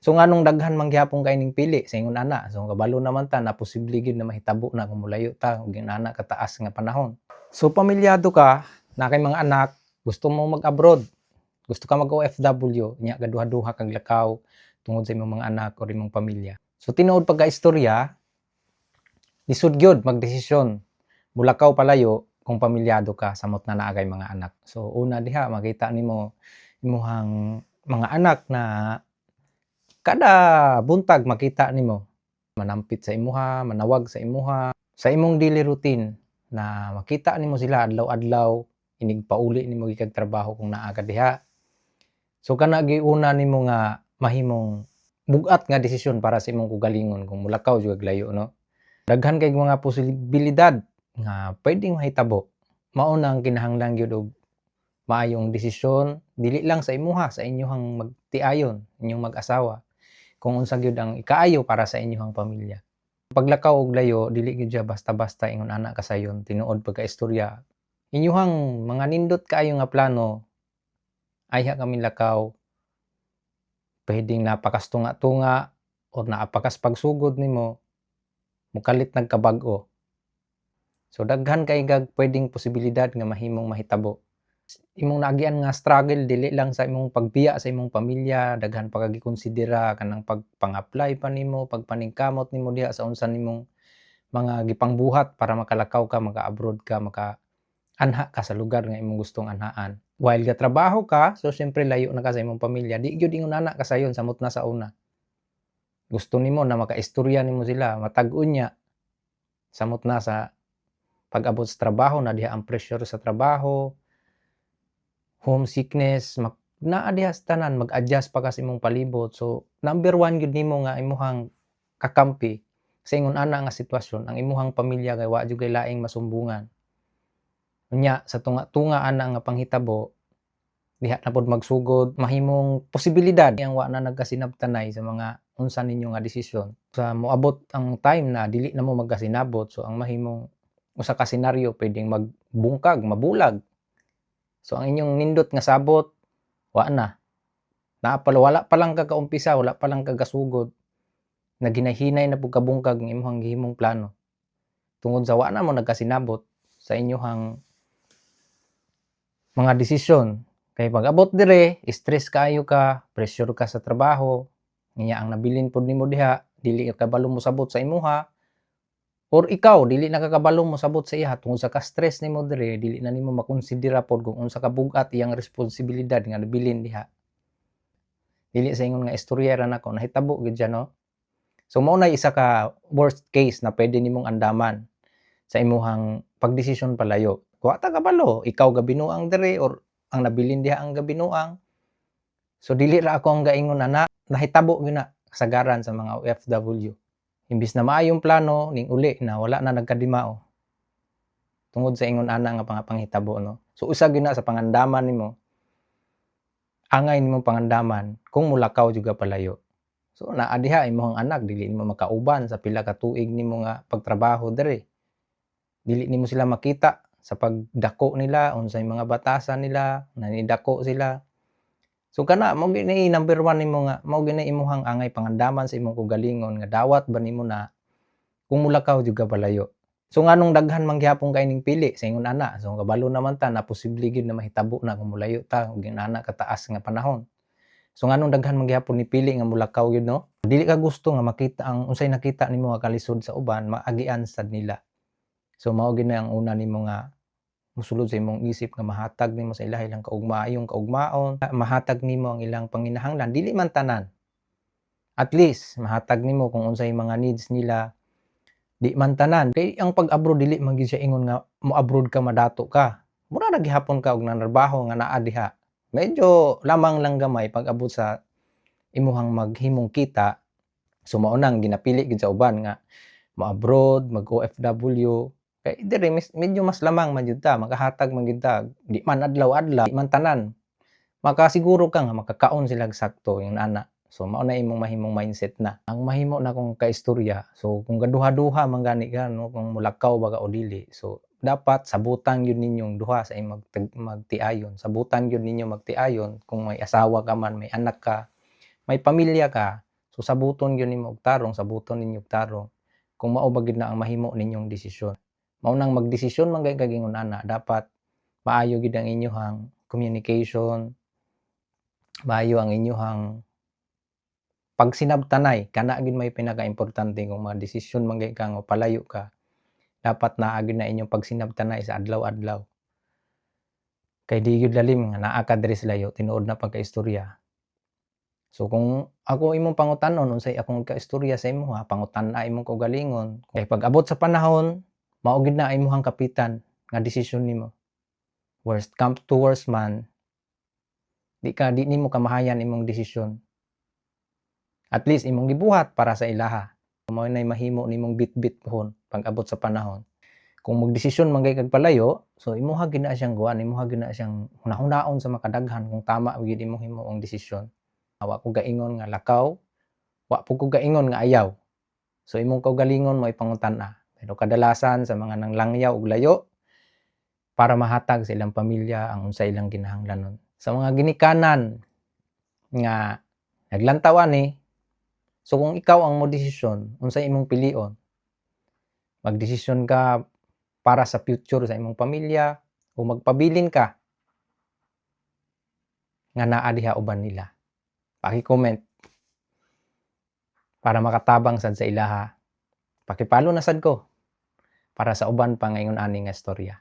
So nganong daghan man gihapon kay ning pili sa ingon ana? So kabalo naman ta na posible gyud na mahitabo na kung molayo ta og ana kataas nga panahon. So pamilyado ka, naa kay mga anak, gusto mo mag-abroad, gusto ka mag-OFW, nya gaduha-duha kag lakaw tungod sa imong mga anak or imong pamilya. So tinuod pagka-istorya, lisod gyud magdesisyon mulakaw palayo kung pamilyado ka samot na naa kay mga anak. So una diha, makita nimo imuhang mga anak na kada buntag makita nimo manampit sa imuha, manawag sa imuha, sa imong daily routine na makita nimo sila adlaw-adlaw inig pauli nimo gikan trabaho kung naa ka diha. So kana gyud una nimo nga mahimong bug-at nga desisyon para sa imong kaugalingon kung mulakaw jud kag layo, no. Daghan kay mga posibilidad nga pwedeng mahitabo. Mao nang kinahanglan gyud og maayong desisyon, dili lang sa imuha, sa inyohang magtiayon, inyong mag-asawa, kung unsa gyud ang ikaayo para sa inyohang pamilya. Paglakaw og layo, dili gyud siya basta-basta ingon ana kasayon. Tinuod pagka-istorya, inyohang mga nindot kaayo nga plano, ayha kami lakaw, pwedeng napakas tunga-tunga or naapakas pagsugod nimo, mokalit nag kabag-o. So daghan kay kag pwedeng posibilidad nga mahimong mahitabo. Imong naagian nga struggle dili lang sa imong pagbiya sa imong pamilya, daghan pa kag gikonsidera kanang pagpang-apply pa nimo, pagpaningkamot nimo diha sa unsa nimong mga gipangbuhat para makalakaw ka, maka-abroad ka, maka-anha ka sa lugar nga imong gustong anhaan. While gatrabaho ka, so siyempre layo na ka sa imong pamilya, di gyud ingon ana kasayon samot na sa una. Gusto nimo na makaistorya nimo sila, matag unya samot na sa pag-abot sa trabaho na diha ang pressure sa trabaho, homesickness, naa diha sa tanan, mag-adjust pa ka sa imong palibot. So number one gyud nimo nga imuhang kakampi sa ingon ana nga sitwasyon ang imuhang pamilya kay wa jud kay laing masumbungan. Unya sa tunga-tunga ana nga panghitabo, diha na pod magsugod mahimong posibilidad ang wa na nagkasinabtanay sa mga unsa ninyo nga desisyon. Sa moabot ang time na dili na mo magkasinabot, so ang mahimong usa ka senaryo, pwedeng magbungkag, mabulag. So ang inyong nindot nga sabot, wa na. Naa pa, wala pa lang ka kaumpisa, wala pa lang ka gasugod, naghinay-hinay na pud kabungkag ang imong gihimong plano. Tungod sa wa na mo nagkasinabot sa inyohang mga desisyon. Kay pag abot dire, stress kaayo ka, pressure ka sa trabaho, nya ang nabilin pod nimo diha, dili ka kabalo mosabot sa imuha, or ikaw dili na ka kabalo mosabot sa iya tungod sa ka-stress nimo dire, dili na nimo makonsidera pod kung unsa ka bug-at iyang responsibilidad nga nabilin diha. Dili sa ingon nga istorya ra nako, nahitabo gyud siya, no. So mao na isa ka worst case na pwede nimong andaman sa imuhang pagdesisyon palayo. Wa ta kabalo, ikaw gabinuang dire or ang nabilin diha ang gabinuang. So dili ra ako ang gaingon ana, nahitabo gyud na kasagaran sa mga OFW. Imbis na maayong plano ning uli na wala na nagkadimao tungod sa ingon ana nga mga panghitabo, no. So usa gyud na sa pangandaman nimo, angay nimong pangandaman kung mulakaw jud ka palayo. So naa diha imong anak, dili nimo makauban sa pila ka tuig nimo nga pagtrabaho diri. Dili nimo sila makita sa pagdako nila, unsay mga batasan nila, nanidako sila. So kana mao gyud ni number one nimo nga mao gyud ni imuhang angay pangandaman sa imong kaugalingon nga dawat ba nimo na kung mulakaw jud ka palayo. So nganong daghan man gihapon kay ning pili sa ingon ana? So kabalo naman ta na posible gyud na mahitabo na kung molayo ta og ana kataas nga panahon. So nganong daghan man gihapon ni pili nga mulakaw gyud, no? Dili ka gusto nga makita ang unsay nakita nimo nga kalisod sa uban, maagian sad nila. So mao gyud na ang una nimo nga mosulod sa imong isip nga mahatag nimo sa ilaha ilang kaugmaayong kaugmaon, mahatag nimo ang ilang panginahanglan, dili man tanan. At least mahatag nimo kung unsay mga needs nila. Di man tanan kay ang pag-abroad dili man gyud siya ingon nga mo-abroad ka, madato ka. Mura ra gihapon ka og nanarbaho nga naa diha. Medyo lamang lang gamay pag-abot sa imuhang maghimong kita. So mao nang ginapili gyud sa uban nga mo-abroad, mag-OFW kay diri medyo mas lamang man jud ta, makahatag man gyud ta. Di man adlaw-adlaw, di man tanan. Makasiguro ka nga makakaon sila og sakto yung ana. So mao na imong mahimong mindset na. Ang mahimo na kong kaistorya, so kung gaduha-duha man gani ka, no, kung mulakaw ba ka o dili. So dapat sabutan gyud ninyong duha sa imong magtiayon. Sabutan gyud ninyo magtiayon kung may asawa ka man, may anak ka, may pamilya ka. So sabuton gyud nimo og tarong, sabuton ninyo og tarong kung mao ba gyud na ang mahimo ninyong desisyon. Mao nang magdesisyon man gani kag ingon ana, dapat maayo gyud ang inyuhang communication, maayo ang inyuhang pagsinabtanay. Kana gyud may pinaka-importante. Kung magdesisyon man gani ka nga palayo ka, dapat naa gyud na inyong pagsinabtanay sa adlaw-adlaw. Kay di gyud lalim nga naa ka diri sa layo, tinuod na pagkaistorya. So kung ako imong pangutan-on unsay akong kaistorya sa imuha, pangutan-a imong kaugalingon. Kay pag abot sa panahon, mao gyud na imuhang kapitan nga desisyon nimo. Worst come to worst man, di nimo kamahayan imong desisyon. At least imong gibuhat para sa ilaha. Mao nay mahimo nimong bitbit pohon pag abot sa panahon. Kung magdesisyon man gani kag palayo, so imuha gyud na siyang kuan, imuha gyud na siyang hunahunaon sa makadaghan kung tama gyud imong himuong desisyon. Wa ko gaingon nga lakaw, wa pud ko gaingon nga ayaw. So imong kaugalingon mo'y pangutan-a. Pero kadalasan sa mga nanglangyaw og layo para mahatag sa ilang pamilya ang unsa ilang kinahanglanon. Sa mga ginikanan nga naglantaw ani, so kung ikaw ang modesisyon, unsay imong pilion? Magdesisyon ka para sa future sa imong pamilya o magpabilin ka nga naa diha uban nila? Paki-comment para makatabang sad sa ilaha. Paki-follow na sad ko para sa uban pa nga ingon ani nga istorya.